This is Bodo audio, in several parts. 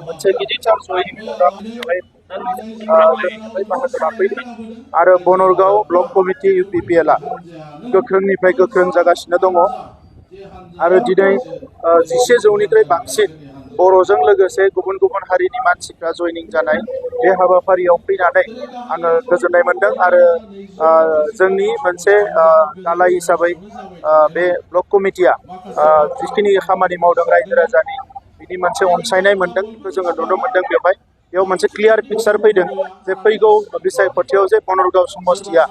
मोनसे गिदिरथार जयनि प्रग्राम बेवहाय बाहागो लाफैदों आरो बनरगाव ब्लक कमिटि UPPL गोख्रोंनिफ्राय गोख्रों जागासिनो दङ आरो दिनै 11 जौनिख्रुइ बांसिन बर'जों लोगोसे गुबुन गुबुन हारिनि मानसिफ्रा जयनिं जानाय बे हाबाफारियाव फैनानै आङो गोजोननाय मोनदों आरो जोंनि मोनसे दालाय हिसाबै बे ब्लक कमिटिया जिखिनि खामानि मावदों रायजो राजानि बिनि मोनसे अनसायनाय मोनदों बेखौ जोङो नुनो मोनदों बेयाव मोनसे क्लियार पिक्चार फैदों जे फैगौ बिसायख'थियाव जे बनरगाव समस्तिया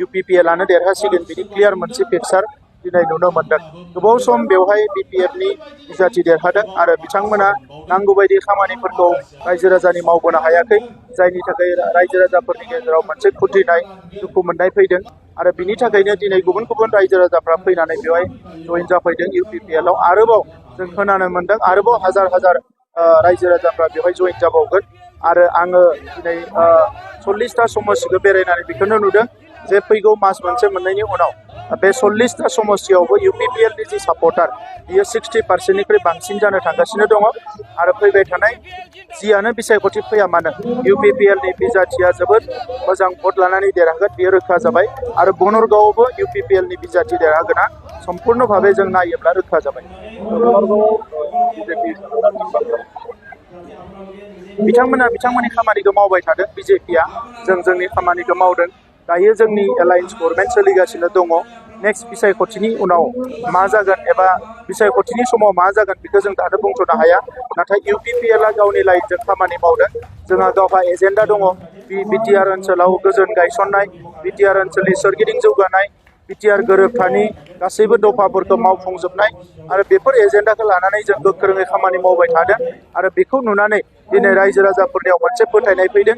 UPPL आनो देरहासिगोन बिनि क्लियार मोनसे पिक्चार दिनै नुनो मोनदों। गोबाव सम बेवहाय BPFनि बिजाथि देरहादों आरो बिथांमोना नांगौ बायदि खामानिफोरखौ रायजो राजानि मावबोनो हायाखै जायनि थाखाय रायजो राजाफोरनि गेजेराव मोनसे खुद्रिनाय दुखु मोननाय फैदों आरो बिनि थाखायनो दिनै गुबुन गुबुन रायजो राजाफ्रा फैनानै बेवहाय जइन जाफैदों UPPL आव आरोबाव जों खोनानो मोनदों आरोबाव हाजार हाजार रायजो राजाफ्रा बेवहाय जइन जाबावगोन आरो आङो दिनै 40टा समस्तिखौ बेरायनानै बेखौनो नुदों जे फैगौ मास मोनसे मोननैनि उनाव बे 40टा समस्तियावबो UPPLनि जि सापर्टार बियो 60%निख्रुइ बांसिन जानो थांगासिनो दङ आरो फैबाय थानाय जियानो बिसायख'थि फैया मानो UPPLनि बिजाथिया जोबोद मोजां भट लानानै देरहागोन बियो रोखा जाबाय आरो बनरगावआवबो UPPLनि बिजाथि देरहागोना सम्पुर्ण भाबै जों नायोब्ला रोखा जाबाय। बिथांमोननि खामानिखौ मावबाय थादों BJPआ जोंनि खामानिखौ मावदों दायो जोंनि एलायन्स गभर्नमेन्ट सोलिगासिनो दङ नेक्स्ट बिसायख'थिनि उनाव मा जागोन एबा बिसायख'थिनि समाव मा जागोन बेखौ जों दानो बुंथ'नो हाया नाथाय UPPLआ गावनि लाइनजों खामानि मावदों जोंहा गावहा एजेन्डा दङ BTR ओनसोलाव गोजोन गायसननाय BTR ओनसोलनि सोरगिदिं जौगानाय BTR गोरोबथानि गासैबो दफाफोरखौ मावफुंजोबनाय आरो बेफोर एजेन्डाखौ लानानै जों गोख्रोङै खामानि मावबाय थादों आरो बेखौ नुनानै दिनै रायजो राजाफोरनियाव मोनसे फोथायनाय फैदों